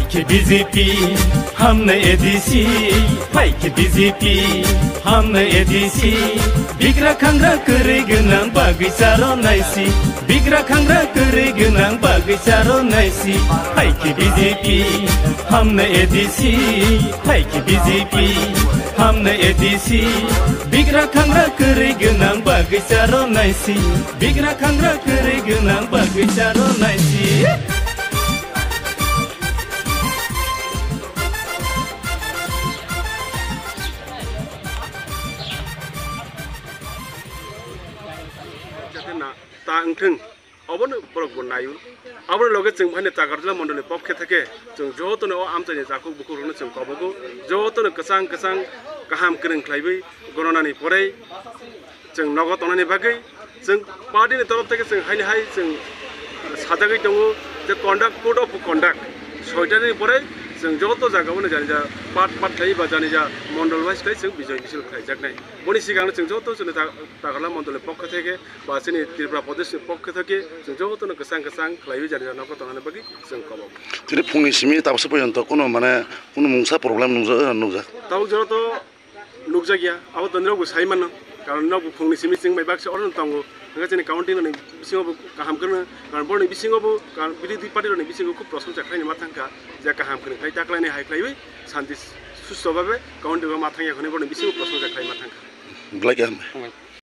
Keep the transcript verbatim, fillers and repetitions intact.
Khe B J P, hamnai A D C, phai khe B J P, hamnai A D C. Bigra khangra kwrwi gwnang bagwi charo naisi. Bigra khangra kwrwi gwnang bagwi charo naisi. Phai khe B J P, hamnai A D C, phai khe B J P, hamnai A D C. Bigra khangra kwrwi gwnang bagwi charo naisi. Bigra khangra kwrwi gwnang bagwi charo naisi. Jate na ta wngthwng, obono borok bo naio. Aboni loge chwng haino Takarjala mondolni pokhe theke chwng jotono o amchaini takhuk bukhukrokno chwng kobogo, jotono kwchang kwchang kaham kwrwng khlaiwi gonanani pore chwng nogo tongnani bagwi chwng party ni torof theke chwng haini hai chwng sajagwi tongo je conduct, code of conduct soitani pore chwng joto jagao no jani ja pat pat khlai ba jani ja mondol wise khlai chwng bijoi misil khlaijaknai. Boni sigangno chwng joto chwngno ta-, Takarjala mondolni pokho theke ba chini Tripura Pradesh ni pokho theke chwng jotono kwchang kwchang khlaiwi jani ja nogo tongnani bagwi chwng kobogo. Tini phungni simi tabuksa porjonto kuno mane kuno mungsa problem nungjak, nungjak? Tabuk jora to nukjakya, abo to nirok bo sai mano, karon nok bo phungni simi chwng bai baksa oro tongo, hwnkhe chini county rokni bisingo bo kaham kwrwng, karon borokni bisingo bo, karon birodhi party rokni bisingo khub prosongsa khlaini ma thangkha, je kaham kwrwng khlai ta khlainai hai khlaiwi shanti susto babe county o ma thangya hwnwi borokni bisingo prosongsa khlai ma thangkha. Belai kaham.